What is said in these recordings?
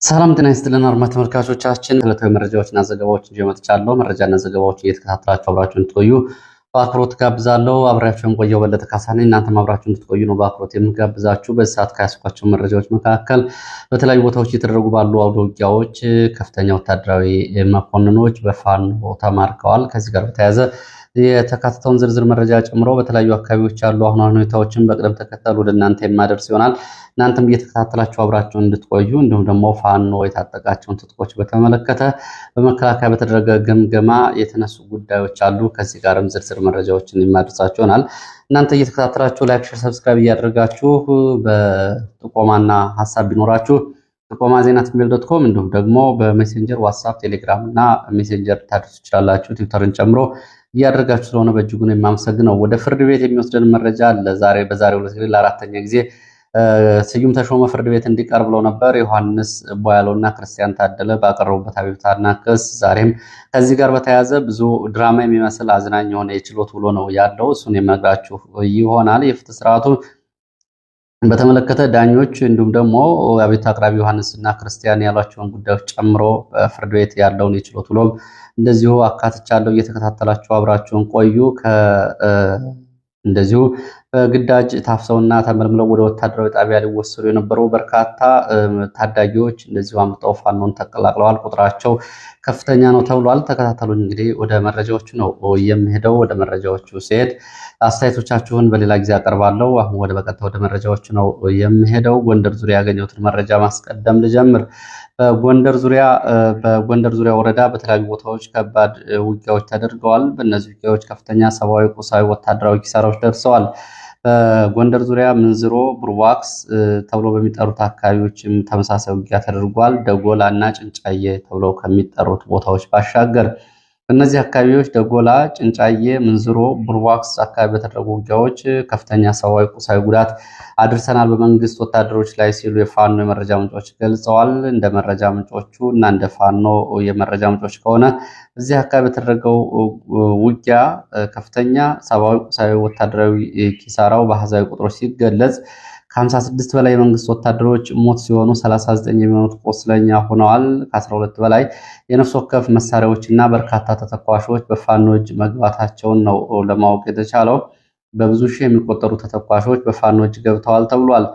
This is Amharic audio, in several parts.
ሰላም ጤና ይስጥልን አድማጭ ተመልካቾቻችን፣ ዕለታዊ መረጃዎችና ዘገባዎችን ይዤ መጥቻለሁ። መረጃና ዘገባዎችን እየተከታተላችሁ አብራችሁን እንድትቆዩ በአክብሮት ጋብዛለሁ። አብሬያችሁ ቆየው በለጠ ካሳ ነኝ። እናንተም አብራችሁ እንድትቆዩ ነው በአክብሮት የምጋብዛችሁ። በዚህ ሰዓት ከያዝኳቸው መረጃዎች መካከል በተለያዩ ቦታዎች እየተደረጉ ባሉ አውደ ውጊያዎች ከፍተኛ ወታደራዊ መኮንኖች በፋኖ ተማርከዋል። ከዚህ ጋር በተያያዘ የተካተተውን ዝርዝር መረጃ ጨምሮ በተለያዩ አካባቢዎች ያሉ አሁን ሁኔታዎችን በቅደም ተከተል ወደ እናንተ የማደርስ ይሆናል። እናንተም እየተከታተላችሁ አብራችሁን እንድትቆዩ እንዲሁም ደግሞ ፋኖ የታጠቃቸውን ትጥቆች በተመለከተ በመከላከያ በተደረገ ግምገማ የተነሱ ጉዳዮች አሉ። ከዚህ ጋርም ዝርዝር መረጃዎችን የማደርሳችሁ ይሆናል። እናንተ እየተከታተላችሁ like፣ share፣ subscribe እያደረጋችሁ በጥቆማና ሀሳብ ቢኖራችሁ ጥቆማ ዜና Gmail.com እንዲሁም ደግሞ በሜሴንጀር ዋትሳፕ፣ ቴሌግራም እና ሜሴንጀር ታደርሱ ትችላላችሁ። ትዊተርን ጨምሮ እያደረጋችሁ ስለሆነ በእጅጉ ነው የማመሰግነው። ወደ ፍርድ ቤት የሚወስደን መረጃ አለ። ዛሬ በዛሬው ዕለት እንግዲህ ለአራተኛ ጊዜ ስዩም ተሾመ ፍርድ ቤት እንዲቀርብ ብለው ነበር። ዮሐንስ ቦያለው እና ክርስቲያን ታደለ ባቀረቡበት አቤቱታና ክስ ዛሬም ከዚህ ጋር በተያያዘ ብዙ ድራማ የሚመስል አዝናኝ የሆነ የችሎት ውሎ ነው ያለው። እሱን የምነግራችሁ ይሆናል። የፍትህ ስርዓቱ በተመለከተ ዳኞች እንዲሁም ደግሞ አቤቱታ አቅራቢ ዮሐንስ እና ክርስቲያን ያሏቸውን ጉዳዮች ጨምሮ በፍርድ ቤት ያለውን የችሎት ውሎም እንደዚሁ አካትቻለሁ። እየተከታተላችሁ አብራችሁን ቆዩ። እንደዚሁ በግዳጅ ታፍሰውና ተመልምለው ወደ ወታደራዊ ጣቢያ ሊወሰዱ የነበሩ በርካታ ታዳጊዎች እንደዚሁ አምልጠው ፋኖን ተቀላቅለዋል። ቁጥራቸው ከፍተኛ ነው ተብሏል። ተከታተሉኝ። እንግዲህ ወደ መረጃዎቹ ነው የሚሄደው። ወደ መረጃዎቹ ሲሄድ አስተያየቶቻችሁን በሌላ ጊዜ አቀርባለሁ። አሁን ወደ በቀጥታ ወደ መረጃዎቹ ነው የሚሄደው። ጎንደር ዙሪያ ያገኘሁትን መረጃ ማስቀደም ልጀምር። በጎንደር ዙሪያ በጎንደር ዙሪያ ወረዳ በተለያዩ ቦታዎች ከባድ ውጊያዎች ተደርገዋል። በእነዚህ ውጊያዎች ከፍተኛ ሰብአዊ፣ ቁሳዊ፣ ወታደራዊ ኪሳራዎች ደርሰዋል። በጎንደር ዙሪያ ምንዝሮ፣ ቡርዋክስ ተብሎ በሚጠሩት አካባቢዎችም ተመሳሳይ ውጊያ ተደርጓል። ደጎላ እና ጭንጫዬ ተብለው ከሚጠሩት ቦታዎች ባሻገር በእነዚህ አካባቢዎች ደጎላ፣ ጭንጫዬ፣ ምንዝሮ፣ ቡርዋክስ አካባቢ በተደረጉ ውጊያዎች ከፍተኛ ሰብአዊ፣ ቁሳዊ ጉዳት አድርሰናል በመንግስት ወታደሮች ላይ ሲሉ የፋኖ የመረጃ ምንጮች ገልጸዋል። እንደ መረጃ ምንጮቹ እና እንደ ፋኖ የመረጃ ምንጮች ከሆነ እዚህ አካባቢ በተደረገው ውጊያ ከፍተኛ ሰብአዊ፣ ቁሳዊ፣ ወታደራዊ ኪሳራው በአሃዛዊ ቁጥሮች ሲገለጽ ከ56 በላይ የመንግስት ወታደሮች ሞት ሲሆኑ 39 የሚሆኑት ቆስለኛ ሆነዋል። ከ12 በላይ የነፍስ ወከፍ መሳሪያዎች እና በርካታ ተተኳሾች በፋኖ እጅ መግባታቸውን ነው ለማወቅ የተቻለው። በብዙ ሺህ የሚቆጠሩ ተተኳሾች በፋኖ እጅ ገብተዋል ተብሏል።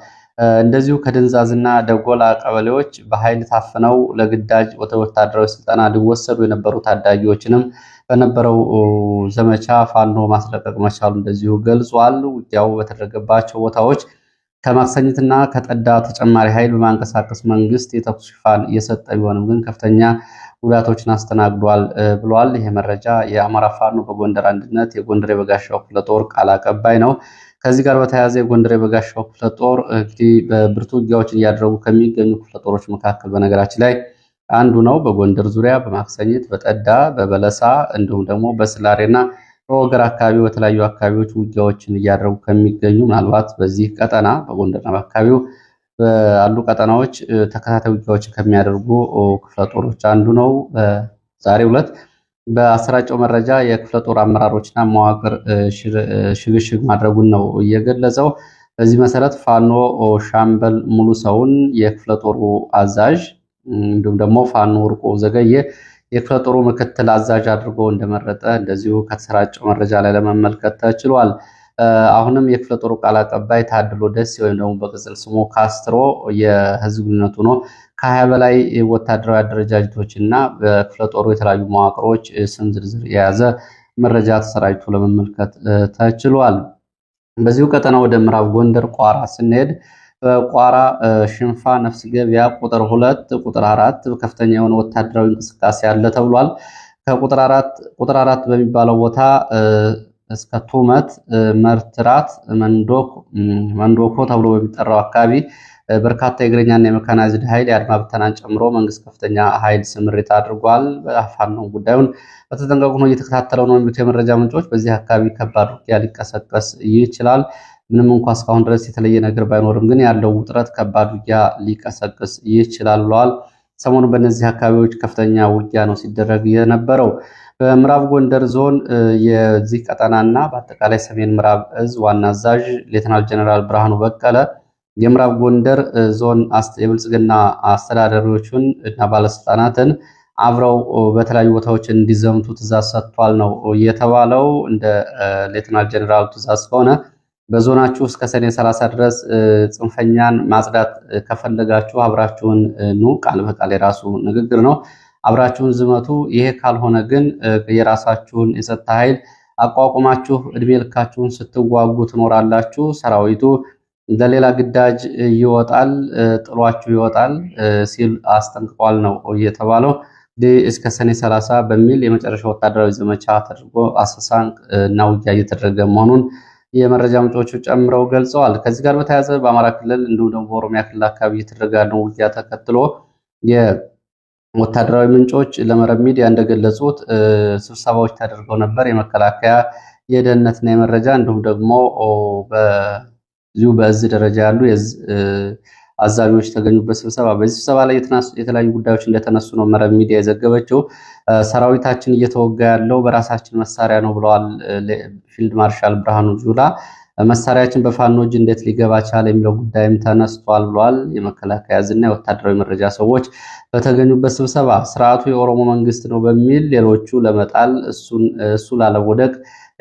እንደዚሁ ከድንዛዝና ደጎላ ቀበሌዎች በኃይል ታፍነው ለግዳጅ ወደ ወታደራዊ ስልጠና ሊወሰዱ የነበሩ ታዳጊዎችንም በነበረው ዘመቻ ፋኖ ማስለቀቅ መቻሉ እንደዚሁ ገልጿል። ውጊያው በተደረገባቸው ቦታዎች ከማክሰኝትና ከጠዳ ተጨማሪ ኃይል በማንቀሳቀስ መንግስት የተኩስ ሽፋን እየሰጠ ቢሆንም ግን ከፍተኛ ጉዳቶችን አስተናግዷል ብሏል። ይህ መረጃ የአማራ ፋኖ በጎንደር አንድነት የጎንደር የበጋሻው ክፍለ ጦር ቃል አቀባይ ነው። ከዚህ ጋር በተያያዘ የጎንደር የበጋሻው ክፍለ ጦር እንግዲህ በብርቱ ውጊያዎችን እያደረጉ ከሚገኙ ክፍለ ጦሮች መካከል በነገራችን ላይ አንዱ ነው። በጎንደር ዙሪያ በማክሰኝት፣ በጠዳ፣ በበለሳ እንዲሁም ደግሞ በስላሬና በወገር አካባቢ በተለያዩ አካባቢዎች ውጊያዎችን እያደረጉ ከሚገኙ ምናልባት በዚህ ቀጠና በጎንደርና በአካባቢው ባሉ ቀጠናዎች ተከታታይ ውጊያዎችን ከሚያደርጉ ክፍለ ጦሮች አንዱ ነው። በዛሬው ዕለት በአሰራጨው መረጃ የክፍለ ጦር አመራሮችና መዋቅር ሽግሽግ ማድረጉን ነው እየገለጸው። በዚህ መሰረት ፋኖ ሻምበል ሙሉ ሰውን የክፍለ ጦሩ አዛዥ እንዲሁም ደግሞ ፋኖ ወርቆ ዘገየ የክፍለ ጦሩ ምክትል አዛዥ አድርጎ እንደመረጠ እንደዚሁ ከተሰራጨው መረጃ ላይ ለመመልከት ተችሏል። አሁንም የክፍለ ጦሩ ቃል አቀባይ ታድሎ ደሴ ወይም ደግሞ በቅጽል ስሙ ካስትሮ የህዝብ ግንኙነት ሆኖ ከ20 በላይ ወታደራዊ አደረጃጀቶች እና በክፍለ ጦሩ የተለያዩ መዋቅሮች ስም ዝርዝር የያዘ መረጃ ተሰራጭቶ ለመመልከት ተችሏል። በዚሁ ቀጠና ወደ ምዕራብ ጎንደር ቋራ ስንሄድ በቋራ ሽንፋ ነፍስ ገበያ ቁጥር 2 ቁጥር 4 ከፍተኛ የሆነ ወታደራዊ እንቅስቃሴ አለ ተብሏል። ከቁጥር 4 ቁጥር 4 በሚባለው ቦታ እስከ ቱመት መርትራት መንዶኮ ተብሎ በሚጠራው አካባቢ በርካታ የእግረኛና የመካናይዝድ ኃይል የአድማ ብተናን ጨምሮ መንግስት ከፍተኛ ኃይል ስምሪት አድርጓል። ፋኖ ጉዳዩን በተጠንቀቁ ነው እየተከታተለው ነው የሚሉት የመረጃ ምንጮች፣ በዚህ አካባቢ ከባድ ውጊያ ሊቀሰቀስ ይችላል። ምንም እንኳ እስካሁን ድረስ የተለየ ነገር ባይኖርም ግን ያለው ውጥረት ከባድ ውጊያ ሊቀሰቅስ ይችላል ብለዋል። ሰሞኑን በእነዚህ አካባቢዎች ከፍተኛ ውጊያ ነው ሲደረግ የነበረው። በምዕራብ ጎንደር ዞን የዚህ ቀጠናና በአጠቃላይ ሰሜን ምዕራብ እዝ ዋና አዛዥ ሌተናል ጀነራል ብርሃኑ በቀለ የምዕራብ ጎንደር ዞን የብልጽግና አስተዳዳሪዎቹን እና ባለስልጣናትን አብረው በተለያዩ ቦታዎች እንዲዘምቱ ትዕዛዝ ሰጥቷል ነው የተባለው። እንደ ሌተናል ጀኔራሉ ትዕዛዝ ከሆነ በዞናችሁ እስከ ሰኔ 30 ድረስ ጽንፈኛን ማጽዳት ከፈለጋችሁ አብራችሁን ኑ፣ ቃል በቃል የራሱ ንግግር ነው። አብራችሁን ዝመቱ። ይሄ ካልሆነ ግን የራሳችሁን የጸጥታ ኃይል አቋቁማችሁ እድሜ ልካችሁን ስትዋጉ ትኖራላችሁ። ሰራዊቱ ለሌላ ግዳጅ ይወጣል፣ ጥሏችሁ ይወጣል ሲል አስጠንቅቋል ነው የተባለው። እስከ ሰኔ 30 በሚል የመጨረሻ ወታደራዊ ዘመቻ ተደርጎ አሰሳ እና ውጊያ እየተደረገ መሆኑን የመረጃ ምንጮቹ ጨምረው ገልጸዋል። ከዚህ ጋር በተያያዘ በአማራ ክልል እንዲሁም ደግሞ በኦሮሚያ ክልል አካባቢ እየተደረገ ያለው ውጊያ ተከትሎ የወታደራዊ ምንጮች ለመረብ ሚዲያ እንደገለጹት ስብሰባዎች ተደርገው ነበር። የመከላከያ የደህንነትና የመረጃ እንዲሁም ደግሞ በዚሁ በእዝ ደረጃ ያሉ አዛዦች የተገኙበት ስብሰባ። በዚህ ስብሰባ ላይ የተለያዩ ጉዳዮች እንደተነሱ ነው መረብ ሚዲያ የዘገበችው። ሰራዊታችን እየተወጋ ያለው በራሳችን መሳሪያ ነው ብለዋል ፊልድ ማርሻል ብርሃኑ ጁላ። መሳሪያችን በፋኖ እጅ እንዴት ሊገባ ቻለ የሚለው ጉዳይም ተነስቷል ብለዋል። የመከላከያ እዝና የወታደራዊ መረጃ ሰዎች በተገኙበት ስብሰባ ስርዓቱ የኦሮሞ መንግስት ነው በሚል ሌሎቹ ለመጣል እሱ ላለመውደቅ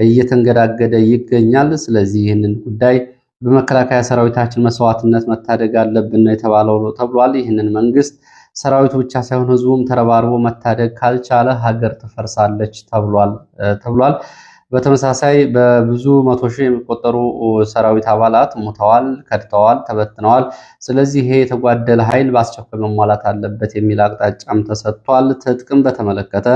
እየተንገዳገደ ይገኛል። ስለዚህ ይህንን ጉዳይ በመከላከያ ሰራዊታችን መስዋዕትነት መታደግ አለብን ነው የተባለው ተብሏል። ይህንን መንግስት ሰራዊቱ ብቻ ሳይሆን ህዝቡም ተረባርቦ መታደግ ካልቻለ ሀገር ትፈርሳለች ተብሏል። በተመሳሳይ በብዙ መቶ ሺህ የሚቆጠሩ ሰራዊት አባላት ሞተዋል፣ ከድተዋል፣ ተበትነዋል። ስለዚህ ይሄ የተጓደለ ኃይል በአስቸኳይ መሟላት አለበት የሚል አቅጣጫም ተሰጥቷል። ትጥቅም በተመለከተ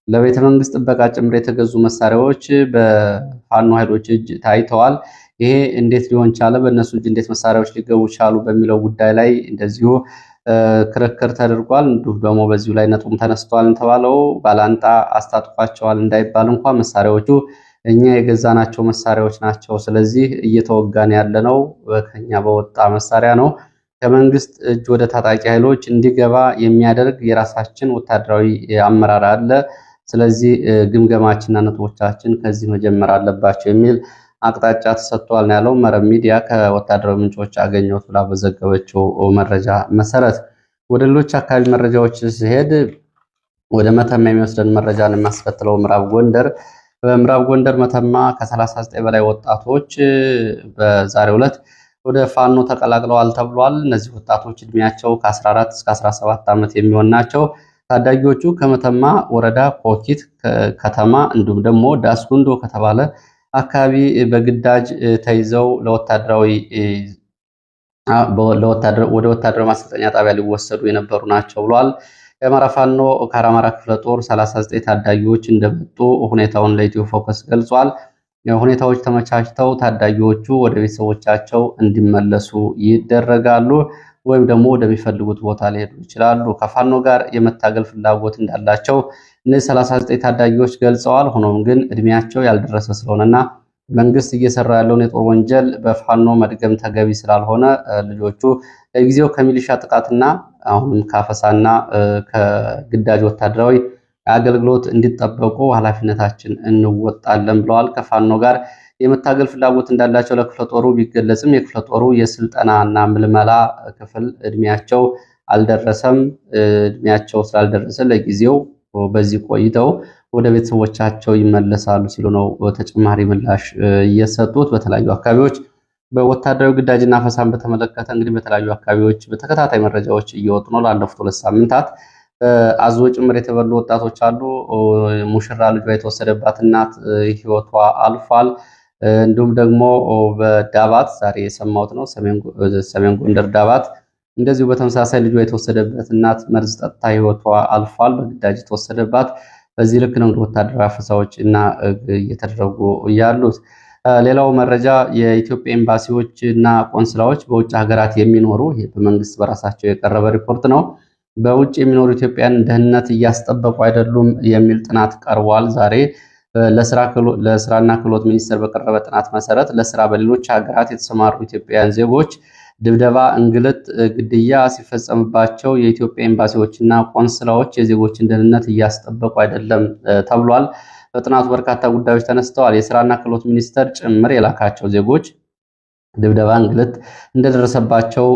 ለቤተ መንግስት ጥበቃ ጭምር የተገዙ መሳሪያዎች በፋኖ ኃይሎች እጅ ታይተዋል። ይሄ እንዴት ሊሆን ቻለ? በእነሱ እጅ እንዴት መሳሪያዎች ሊገቡ ቻሉ? በሚለው ጉዳይ ላይ እንደዚሁ ክርክር ተደርጓል። እንዲሁም ደግሞ በዚሁ ላይ ነጥቡም ተነስቷል ተባለው ባላንጣ አስታጥቋቸዋል እንዳይባል እንኳ መሳሪያዎቹ እኛ የገዛናቸው መሳሪያዎች ናቸው። ስለዚህ እየተወጋን ያለነው ከኛ በወጣ መሳሪያ ነው። ከመንግስት እጅ ወደ ታጣቂ ኃይሎች እንዲገባ የሚያደርግ የራሳችን ወታደራዊ አመራር አለ። ስለዚህ ግምገማችንና ነጥቦቻችን ከዚህ መጀመር አለባቸው የሚል አቅጣጫ ተሰጥቷል ነው ያለው። መረብ ሚዲያ ከወታደራዊ ምንጮች አገኘሁት ብላ በዘገበችው መረጃ መሰረት ወደ ሌሎች አካባቢ መረጃዎች ሲሄድ ወደ መተማ የሚወስደን መረጃ ነው የሚያስከትለው። ምዕራብ ጎንደር በምዕራብ ጎንደር መተማ ከ39 በላይ ወጣቶች በዛሬው ዕለት ወደ ፋኖ ተቀላቅለዋል ተብሏል። እነዚህ ወጣቶች እድሜያቸው ከ14 እስከ 17 ዓመት የሚሆን ናቸው። ታዳጊዎቹ ከመተማ ወረዳ ኮኪት ከተማ እንዲሁም ደግሞ ዳስጉንዶ ከተባለ አካባቢ በግዳጅ ተይዘው ለወታደራዊ ወደ ወታደራዊ ማሰልጠኛ ጣቢያ ሊወሰዱ የነበሩ ናቸው ብሏል። የአማራ ፋኖ ከአማራ ክፍለ ጦር 39 ታዳጊዎች እንደመጡ ሁኔታውን ለኢትዮ ፎከስ ገልጿል። ሁኔታዎች ተመቻችተው ታዳጊዎቹ ወደ ቤተሰቦቻቸው እንዲመለሱ ይደረጋሉ ወይም ደግሞ ወደሚፈልጉት ቦታ ሊሄዱ ይችላሉ። ከፋኖ ጋር የመታገል ፍላጎት እንዳላቸው እነዚህ 39 ታዳጊዎች ገልጸዋል። ሆኖም ግን እድሜያቸው ያልደረሰ ስለሆነና መንግስት እየሰራ ያለውን የጦር ወንጀል በፋኖ መድገም ተገቢ ስላልሆነ ልጆቹ ለጊዜው ከሚሊሻ ጥቃትና አሁንም ከአፈሳና ከግዳጅ ወታደራዊ አገልግሎት እንዲጠበቁ ኃላፊነታችን እንወጣለን ብለዋል። ከፋኖ ጋር የመታገል ፍላጎት እንዳላቸው ለክፍለ ጦሩ ቢገለጽም የክፍለ ጦሩ የስልጠናና ምልመላ ክፍል እድሜያቸው አልደረሰም። እድሜያቸው ስላልደረሰ ለጊዜው በዚህ ቆይተው ወደ ቤተሰቦቻቸው ይመለሳሉ ሲሉ ነው ተጨማሪ ምላሽ እየሰጡት። በተለያዩ አካባቢዎች በወታደራዊ ግዳጅና አፈሳን በተመለከተ እንግዲህ በተለያዩ አካባቢዎች በተከታታይ መረጃዎች እየወጡ ነው። ላለፉት 2 ሳምንታት አዞ ጭምር የተበሉ ወጣቶች አሉ። ሙሽራ ልጇ የተወሰደባት እናት ሕይወቷ አልፏል። እንዲሁም ደግሞ በዳባት ዛሬ የሰማሁት ነው፣ ሰሜን ጎንደር ዳባት እንደዚሁ በተመሳሳይ ልጇ የተወሰደበት እናት መርዝ ጠጥታ ሕይወቷ አልፏል። በግዳጅ የተወሰደባት። በዚህ ልክ ነው እንግዲህ ወታደራዊ አፈሳዎች እና እየተደረጉ ያሉት። ሌላው መረጃ የኢትዮጵያ ኤምባሲዎች እና ቆንስላዎች በውጭ ሀገራት የሚኖሩ፣ ይሄ በመንግስት በራሳቸው የቀረበ ሪፖርት ነው፣ በውጭ የሚኖሩ ኢትዮጵያን ደህንነት እያስጠበቁ አይደሉም የሚል ጥናት ቀርቧል። ዛሬ ለስራና ክህሎት ሚኒስቴር በቀረበ ጥናት መሰረት ለስራ በሌሎች ሀገራት የተሰማሩ ኢትዮጵያውያን ዜጎች ድብደባ፣ እንግልት፣ ግድያ ሲፈጸምባቸው የኢትዮጵያ ኤምባሲዎችና ቆንስላዎች የዜጎችን ደህንነት እያስጠበቁ አይደለም ተብሏል። በጥናቱ በርካታ ጉዳዮች ተነስተዋል። የስራና ክህሎት ሚኒስቴር ጭምር የላካቸው ዜጎች ድብደባ፣ እንግልት እንደደረሰባቸው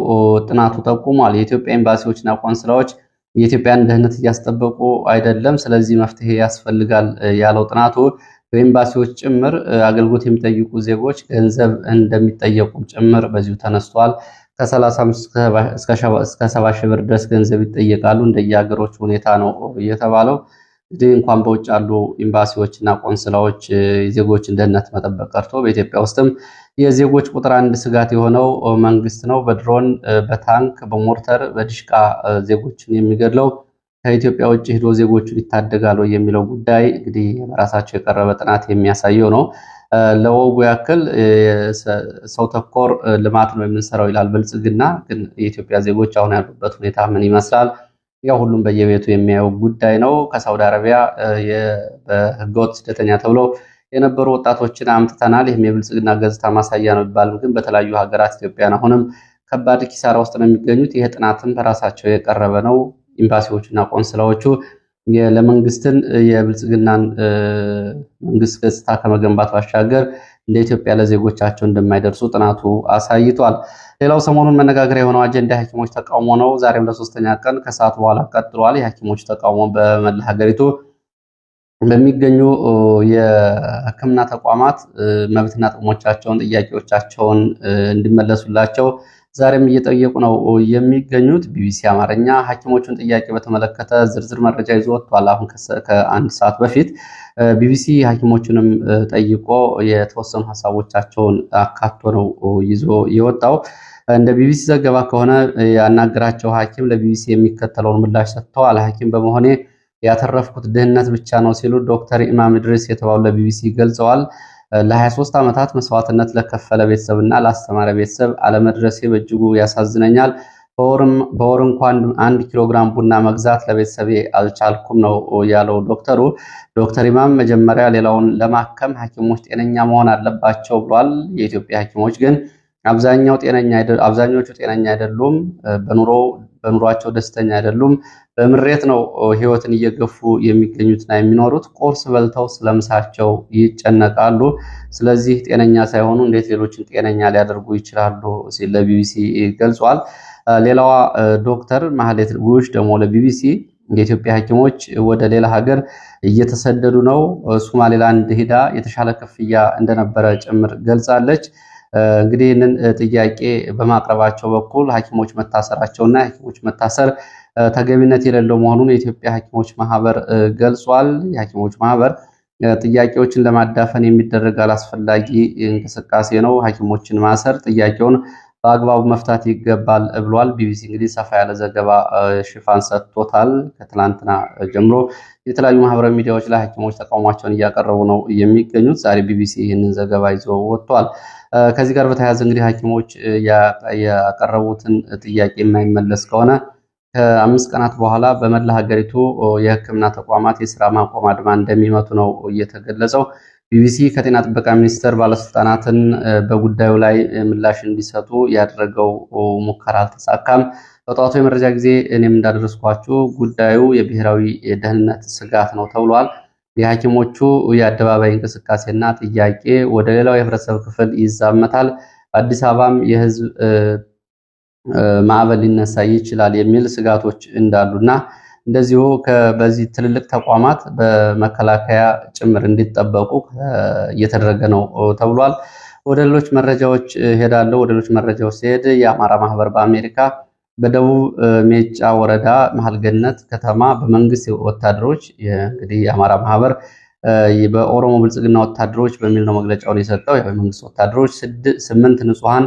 ጥናቱ ጠቁሟል። የኢትዮጵያ ኤምባሲዎችና ቆንስላዎች የኢትዮጵያን ደህንነት እያስጠበቁ አይደለም፣ ስለዚህ መፍትሄ ያስፈልጋል ያለው ጥናቱ በኤምባሲዎች ጭምር አገልግሎት የሚጠይቁ ዜጎች ገንዘብ እንደሚጠየቁ ጭምር በዚሁ ተነስቷል። ከ35 እስከ 70 ሺህ ብር ድረስ ገንዘብ ይጠየቃሉ። እንደየሀገሮች ሁኔታ ነው የተባለው። እንግዲህ እንኳን በውጭ ያሉ ኤምባሲዎች እና ቆንስላዎች የዜጎችን ደህንነት መጠበቅ ቀርቶ በኢትዮጵያ ውስጥም የዜጎች ቁጥር አንድ ስጋት የሆነው መንግስት ነው። በድሮን፣ በታንክ፣ በሞርተር፣ በድሽቃ ዜጎችን የሚገድለው ከኢትዮጵያ ውጭ ሄዶ ዜጎቹን ይታደጋሉ የሚለው ጉዳይ እንግዲህ በራሳቸው የቀረበ ጥናት የሚያሳየው ነው። ለወጉ ያክል ሰው ተኮር ልማት ነው የምንሰራው ይላል ብልጽግና። ግን የኢትዮጵያ ዜጎች አሁን ያሉበት ሁኔታ ምን ይመስላል? ያው ሁሉም በየቤቱ የሚያየው ጉዳይ ነው። ከሳውዲ አረቢያ በህገወጥ ስደተኛ ተብለው የነበሩ ወጣቶችን አምጥተናል። ይህም የብልጽግና ገጽታ ማሳያ ነው ቢባልም ግን በተለያዩ ሀገራት ኢትዮጵያን አሁንም ከባድ ኪሳራ ውስጥ ነው የሚገኙት። ይህ ጥናትም በራሳቸው የቀረበ ነው። ኤምባሲዎቹና ቆንስላዎቹ ለመንግስትን የብልጽግናን መንግስት ገጽታ ከመገንባት ባሻገር እንደ ኢትዮጵያ ለዜጎቻቸው እንደማይደርሱ ጥናቱ አሳይቷል። ሌላው ሰሞኑን መነጋገሪያ የሆነው አጀንዳ የሐኪሞች ተቃውሞ ነው። ዛሬም ለሶስተኛ ቀን ከሰዓት በኋላ ቀጥሏል። የሐኪሞች ተቃውሞ በመላ ሀገሪቱ በሚገኙ የሕክምና ተቋማት መብትና ጥቅሞቻቸውን፣ ጥያቄዎቻቸውን እንዲመለሱላቸው ዛሬም እየጠየቁ ነው የሚገኙት። ቢቢሲ አማርኛ ሐኪሞቹን ጥያቄ በተመለከተ ዝርዝር መረጃ ይዞ ወጥቷል። አሁን ከአንድ ሰዓት በፊት ቢቢሲ ሐኪሞቹንም ጠይቆ የተወሰኑ ሀሳቦቻቸውን አካቶ ነው ይዞ የወጣው። እንደ ቢቢሲ ዘገባ ከሆነ ያናገራቸው ሐኪም ለቢቢሲ የሚከተለውን ምላሽ ሰጥተዋል። ሐኪም በመሆኔ ያተረፍኩት ድህነት ብቻ ነው ሲሉ ዶክተር ኢማም ኢድሪስ የተባሉ ለቢቢሲ ገልጸዋል። ለ23 ዓመታት መስዋዕትነት ለከፈለ ቤተሰብና ላስተማረ ቤተሰብ አለመድረሴ በእጅጉ ያሳዝነኛል። በወር እንኳን 1 ኪሎ ግራም ቡና መግዛት ለቤተሰቤ አልቻልኩም ነው ያለው ዶክተሩ። ዶክተር ኢማም መጀመሪያ ሌላውን ለማከም ሐኪሞች ጤነኛ መሆን አለባቸው ብሏል። የኢትዮጵያ ሐኪሞች ግን አብዛኞቹ ጤነኛ አይደሉም። በኑሯቸው ደስተኛ አይደሉም። በምሬት ነው ህይወትን እየገፉ የሚገኙትና የሚኖሩት። ቁርስ በልተው ስለምሳቸው ይጨነቃሉ። ስለዚህ ጤነኛ ሳይሆኑ እንዴት ሌሎችን ጤነኛ ሊያደርጉ ይችላሉ ሲል ለቢቢሲ ገልጿል። ሌላዋ ዶክተር ማህሌት ጉሽ ደግሞ ለቢቢሲ የኢትዮጵያ ሐኪሞች ወደ ሌላ ሀገር እየተሰደዱ ነው፣ ሶማሌላንድ ሂዳ የተሻለ ክፍያ እንደነበረ ጭምር ገልጻለች። እንግዲህ ይህንን ጥያቄ በማቅረባቸው በኩል ሐኪሞች መታሰራቸውና የሐኪሞች መታሰር ተገቢነት የሌለው መሆኑን የኢትዮጵያ ሐኪሞች ማህበር ገልጿል። የሐኪሞች ማህበር ጥያቄዎችን ለማዳፈን የሚደረግ አላስፈላጊ እንቅስቃሴ ነው፣ ሐኪሞችን ማሰር ጥያቄውን በአግባቡ መፍታት ይገባል ብሏል። ቢቢሲ እንግዲህ ሰፋ ያለ ዘገባ ሽፋን ሰጥቶታል። ከትላንትና ጀምሮ የተለያዩ ማህበራዊ ሚዲያዎች ላይ ሐኪሞች ተቃውሟቸውን እያቀረቡ ነው የሚገኙት። ዛሬ ቢቢሲ ይህንን ዘገባ ይዞ ወጥቷል። ከዚህ ጋር በተያያዘ እንግዲህ ሐኪሞች ያቀረቡትን ጥያቄ የማይመለስ ከሆነ ከ5 ቀናት በኋላ በመላ ሀገሪቱ የሕክምና ተቋማት የስራ ማቆም አድማ እንደሚመቱ ነው እየተገለጸው። ቢቢሲ ከጤና ጥበቃ ሚኒስቴር ባለስልጣናትን በጉዳዩ ላይ ምላሽ እንዲሰጡ ያደረገው ሙከራ አልተሳካም። በጠዋቱ የመረጃ ጊዜ እኔም እንዳደረስኳችሁ ጉዳዩ የብሔራዊ ደህንነት ስጋት ነው ተብሏል። የሐኪሞቹ የአደባባይ እንቅስቃሴና ጥያቄ ወደ ሌላው የህብረተሰብ ክፍል ይዛመታል፣ በአዲስ አበባም የህዝብ ማዕበል ሊነሳ ይችላል የሚል ስጋቶች እንዳሉና እንደዚሁ በዚህ ትልልቅ ተቋማት በመከላከያ ጭምር እንዲጠበቁ እየተደረገ ነው ተብሏል። ወደ ሌሎች መረጃዎች ሄዳለሁ። ወደ ሌሎች መረጃዎች ሲሄድ የአማራ ማህበር በአሜሪካ በደቡብ ሜጫ ወረዳ መሀል ገነት ከተማ በመንግስት ወታደሮች፣ እንግዲህ የአማራ ማህበር በኦሮሞ ብልጽግና ወታደሮች በሚል ነው መግለጫውን የሰጠው። የመንግስት ወታደሮች 8 ንጹሃን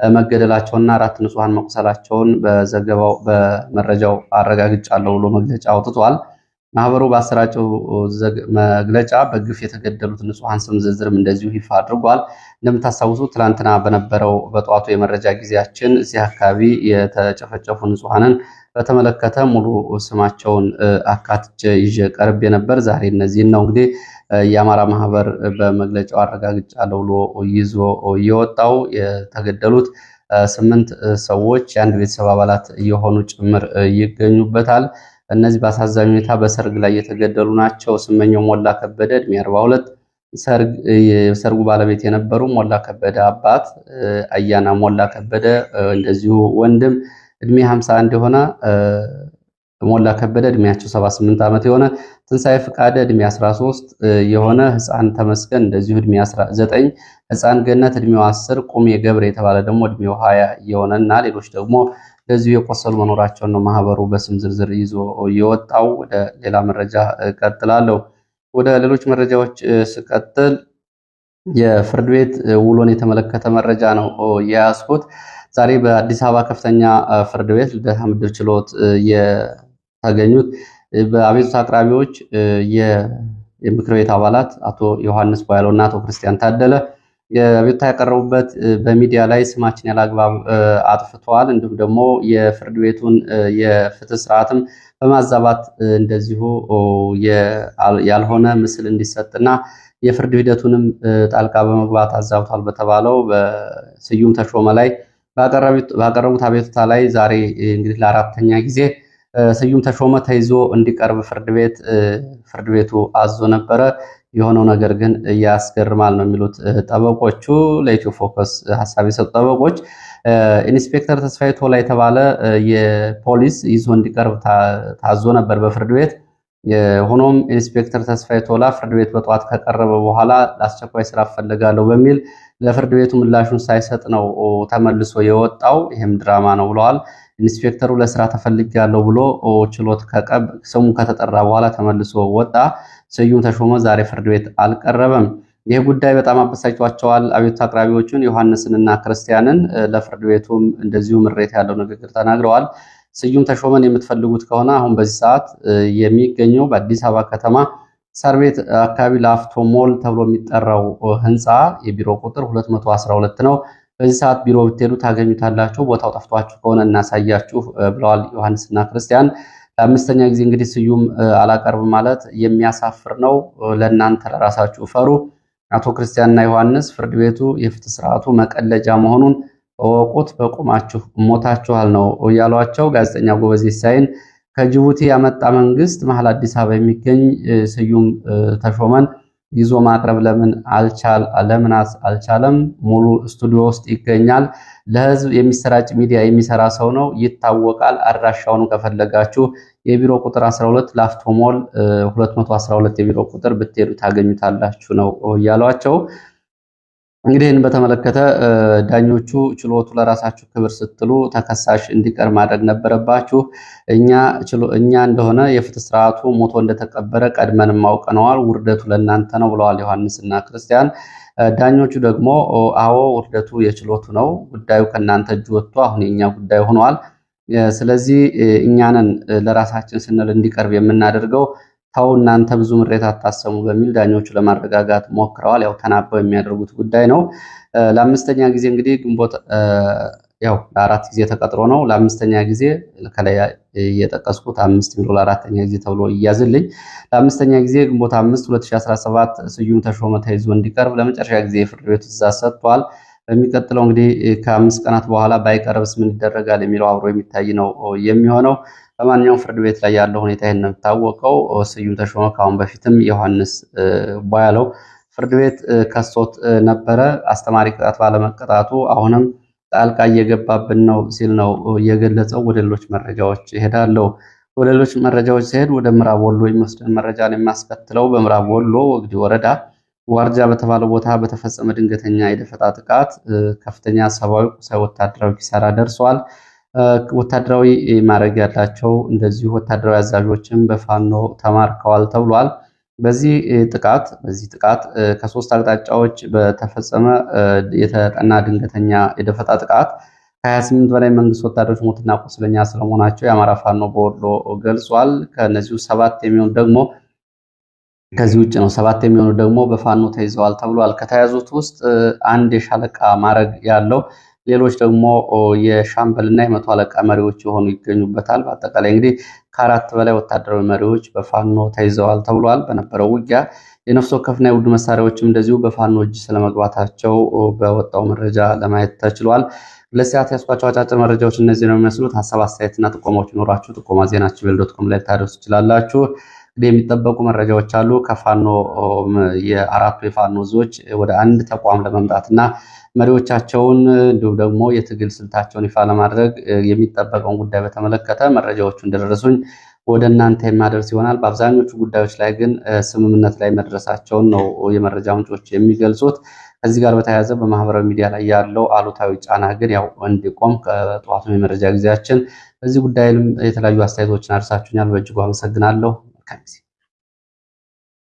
መገደላቸውና 4 ንጹሃን መቁሰላቸውን በዘገባው በመረጃው አረጋግጫለሁ ብሎ መግለጫ አውጥቷል። ማህበሩ ባሰራጨው መግለጫ በግፍ የተገደሉት ንጹሃን ስም ዝርዝርም እንደዚሁ ይፋ አድርጓል። እንደምታስታውሱ ትላንትና በነበረው በጠዋቱ የመረጃ ጊዜያችን እዚህ አካባቢ የተጨፈጨፉ ንጹሃንን በተመለከተ ሙሉ ስማቸውን አካትቼ ይዤ ቀርቤ ነበር። ዛሬ እነዚህን ነው እንግዲህ የአማራ ማህበር በመግለጫው አረጋግጫለሁ ብሎ ይዞ የወጣው። የተገደሉት 8 ሰዎች የአንድ ቤተሰብ አባላት የሆኑ ጭምር ይገኙበታል። እነዚህ በአሳዛኝ ሁኔታ በሰርግ ላይ የተገደሉ ናቸው። ስመኘው ሞላ ከበደ እድሜ 42፣ የሰርጉ ባለቤት የነበሩ ሞላ ከበደ አባት፣ አያና ሞላ ከበደ እንደዚሁ ወንድም እድሜ 51 የሆነ፣ ሞላ ከበደ እድሜያቸው 78 ዓመት የሆነ፣ ትንሣኤ ፍቃደ እድሜ 13 የሆነ፣ ህፃን ተመስገን እንደዚሁ እድሜ 19፣ ህፃን ገነት እድሜው 10፣ ቁሜ ገብረ የተባለ ደግሞ እድሜው 20 የሆነ እና ሌሎች ደግሞ እንደዚሁ የቆሰሉ መኖራቸውን ነው ማህበሩ በስም ዝርዝር ይዞ የወጣው። ወደ ሌላ መረጃ እቀጥላለሁ። ወደ ሌሎች መረጃዎች ስቀጥል የፍርድ ቤት ውሎን የተመለከተ መረጃ ነው የያዝኩት። ዛሬ በአዲስ አበባ ከፍተኛ ፍርድ ቤት ልደታ ምድብ ችሎት የተገኙት በአቤቱታ አቅራቢዎች የምክር ቤት አባላት አቶ ዮሐንስ ቧያለው እና አቶ ክርስቲያን ታደለ የአቤቱታ ያቀረቡበት በሚዲያ ላይ ስማችን ያላግባብ አጥፍተዋል፣ እንዲሁም ደግሞ የፍርድ ቤቱን የፍትህ ስርዓትም በማዛባት እንደዚሁ ያልሆነ ምስል እንዲሰጥና የፍርድ ሂደቱንም ጣልቃ በመግባት አዛብቷል በተባለው በስዩም ተሾመ ላይ ባቀረቡት አቤቱታ ላይ ዛሬ እንግዲህ ለአራተኛ ጊዜ ስዩም ተሾመ ተይዞ እንዲቀርብ ፍርድ ቤቱ አዞ ነበረ። የሆነው ነገር ግን ያስገርማል ነው የሚሉት ጠበቆቹ። ለኢትዮ ፎከስ ሀሳብ የሰጡ ጠበቆች ኢንስፔክተር ተስፋዬ ቶላ የተባለ የፖሊስ ይዞ እንዲቀርብ ታዞ ነበር በፍርድ ቤት። ሆኖም ኢንስፔክተር ተስፋዬ ቶላ ፍርድ ቤት በጠዋት ከቀረበ በኋላ ለአስቸኳይ ስራ እፈልጋለሁ በሚል ለፍርድ ቤቱ ምላሹን ሳይሰጥ ነው ተመልሶ የወጣው። ይህም ድራማ ነው ብለዋል። ኢንስፔክተሩ ለስራ ተፈልጊያለሁ ብሎ ችሎት ስሙ ከተጠራ በኋላ ተመልሶ ወጣ። ስዩም ተሾመ ዛሬ ፍርድ ቤት አልቀረበም። ይህ ጉዳይ በጣም አበሳጭቷቸዋል አቤቱታ አቅራቢዎቹን ዮሐንስንና ክርስቲያንን። ለፍርድ ቤቱም እንደዚሁ ምሬት ያለው ንግግር ተናግረዋል። ስዩም ተሾመን የምትፈልጉት ከሆነ አሁን በዚህ ሰዓት የሚገኘው በአዲስ አበባ ከተማ ሳር ቤት አካባቢ ላፍቶ ሞል ተብሎ የሚጠራው ህንፃ የቢሮ ቁጥር 212 ነው። በዚህ ሰዓት ቢሮ ብትሄዱ ታገኙታላችሁ። ቦታው ጠፍቷችሁ ከሆነ እናሳያችሁ ብለዋል ዮሐንስና ክርስቲያን። ለአምስተኛ ጊዜ እንግዲህ ስዩም አላቀርብ ማለት የሚያሳፍር ነው። ለእናንተ ለራሳችሁ ፈሩ። አቶ ክርስቲያንና ዮሐንስ ፍርድ ቤቱ የፍትህ ስርዓቱ መቀለጃ መሆኑን እወቁት፣ በቁማችሁ ሞታችኋል ነው ያሏቸው። ጋዜጠኛ ጎበዜ ሲሳይን ከጅቡቲ ያመጣ መንግስት መሀል አዲስ አበባ የሚገኝ ስዩም ተሾመን ይዞ ማቅረብ ለምን አልቻለም? ሙሉ ስቱዲዮ ውስጥ ይገኛል። ለህዝብ የሚሰራጭ ሚዲያ የሚሰራ ሰው ነው፣ ይታወቃል። አድራሻውን ከፈለጋችሁ የቢሮ ቁጥር 12 ላፍቶ ሞል 212 የቢሮ ቁጥር ብትሄዱ ታገኙታላችሁ ነው እያሏቸው። እንግዲህ ይህን በተመለከተ ዳኞቹ ችሎቱ ለራሳችሁ ክብር ስትሉ ተከሳሽ እንዲቀር ማድረግ ነበረባችሁ። እኛ እንደሆነ የፍትህ ስርዓቱ ሞቶ እንደተቀበረ ቀድመንም አውቀነዋል። ውርደቱ ለእናንተ ነው ብለዋል ዮሐንስና ክርስቲያን። ዳኞቹ ደግሞ አዎ ውርደቱ የችሎቱ ነው፣ ጉዳዩ ከእናንተ እጅ ወጥቶ አሁን የኛ ጉዳይ ሆኗል። ስለዚህ እኛንን ለራሳችን ስንል እንዲቀርብ የምናደርገው፣ ተው እናንተ ብዙ ምሬት አታሰሙ በሚል ዳኞቹ ለማረጋጋት ሞክረዋል። ያው ተናበው የሚያደርጉት ጉዳይ ነው። ለአምስተኛ ጊዜ እንግዲህ ግንቦት ያው ለአራት ጊዜ ተቀጥሮ ነው። ለአምስተኛ ጊዜ ከላይ የጠቀስኩት 5 የሚለው ለአራተኛ ጊዜ ተብሎ ይያዝልኝ። ለአምስተኛ ጊዜ ግንቦት 5 2017 ስዩም ተሾመ ተይዞ እንዲቀርብ ለመጨረሻ ጊዜ የፍርድ ቤቱ ትዕዛዝ ሰጥቷል። በሚቀጥለው እንግዲህ ከ5 ቀናት በኋላ ባይቀርብስ ምን ይደረጋል የሚለው አብሮ የሚታይ ነው የሚሆነው። በማንኛውም ፍርድ ቤት ላይ ያለው ሁኔታ ይህን ነው የሚታወቀው። ስዩም ተሾመ ከአሁን በፊትም ዮሐንስ ቧያለው ፍርድ ቤት ከሶት ነበረ። አስተማሪ ቅጣት ባለመቀጣቱ አሁንም ጣልቃ እየገባብን ነው ሲል ነው የገለጸው። ወደ ሌሎች መረጃዎች እሄዳለሁ። ወደ ሌሎች መረጃዎች ሲሄድ ወደ ምዕራብ ወሎ የሚወስደን መረጃ ነው የሚያስከትለው። በምዕራብ ወሎ ወግዲ ወረዳ ዋርጃ በተባለ ቦታ በተፈጸመ ድንገተኛ የደፈጣ ጥቃት ከፍተኛ ሰብአዊ፣ ቁሳዊ፣ ወታደራዊ ኪሳራ ደርሷል። ወታደራዊ ማዕረግ ያላቸው እንደዚሁ ወታደራዊ አዛዦችም በፋኖ ተማርከዋል ተብሏል። በዚህ ጥቃት ከሶስት አቅጣጫዎች በተፈጸመ የተጠና ድንገተኛ የደፈጣ ጥቃት ከ28 በላይ መንግስት ወታደሮች ሞትና ቁስለኛ ስለመሆናቸው የአማራ ፋኖ በወሎ ገልጿል። ከነዚሁ 7 የሚሆኑ ደግሞ ከዚህ ውጭ ነው። 7 የሚሆኑ ደግሞ በፋኖ ተይዘዋል ተብሏል። ከተያዙት ውስጥ አንድ የሻለቃ ማዕረግ ያለው፣ ሌሎች ደግሞ የሻምበልና የመቶ አለቃ መሪዎች የሆኑ ይገኙበታል። በአጠቃላይ እንግዲህ ከ4 በላይ ወታደራዊ መሪዎች በፋኖ ተይዘዋል ተብሏል። በነበረው ውጊያ የነፍስ ወከፍና የቡድን መሳሪያዎችም እንደዚሁ በፋኖ እጅ ስለመግባታቸው በወጣው መረጃ ለማየት ተችሏል። ለሰዓት ያስኳቸው አጫጭር መረጃዎች እነዚህ ነው የሚመስሉት። ሀሳብ አስተያየትና ጥቆማዎች ይኖራችሁ ጥቆማ ዜና gmail.com ላይ ልታደርሱ ትችላላችሁ። እንግዲህ የሚጠበቁ መረጃዎች አሉ። ከፋኖ የአራቱ የፋኖ ዞች ወደ አንድ ተቋም ለመምጣትና መሪዎቻቸውን እንዲሁም ደግሞ የትግል ስልታቸውን ይፋ ለማድረግ የሚጠበቀውን ጉዳይ በተመለከተ መረጃዎቹ እንደደረሱኝ ወደ እናንተ የማደርስ ይሆናል። በአብዛኞቹ ጉዳዮች ላይ ግን ስምምነት ላይ መድረሳቸውን ነው የመረጃ ምንጮች የሚገልጹት። ከዚህ ጋር በተያያዘ በማህበራዊ ሚዲያ ላይ ያለው አሉታዊ ጫና ግን ያው እንዲቆም ከጠዋቱ የመረጃ ጊዜያችን በዚህ ጉዳይም የተለያዩ አስተያየቶችን አድርሳችሁኛል። በእጅጉ አመሰግናለሁ። መልካም ጊዜ።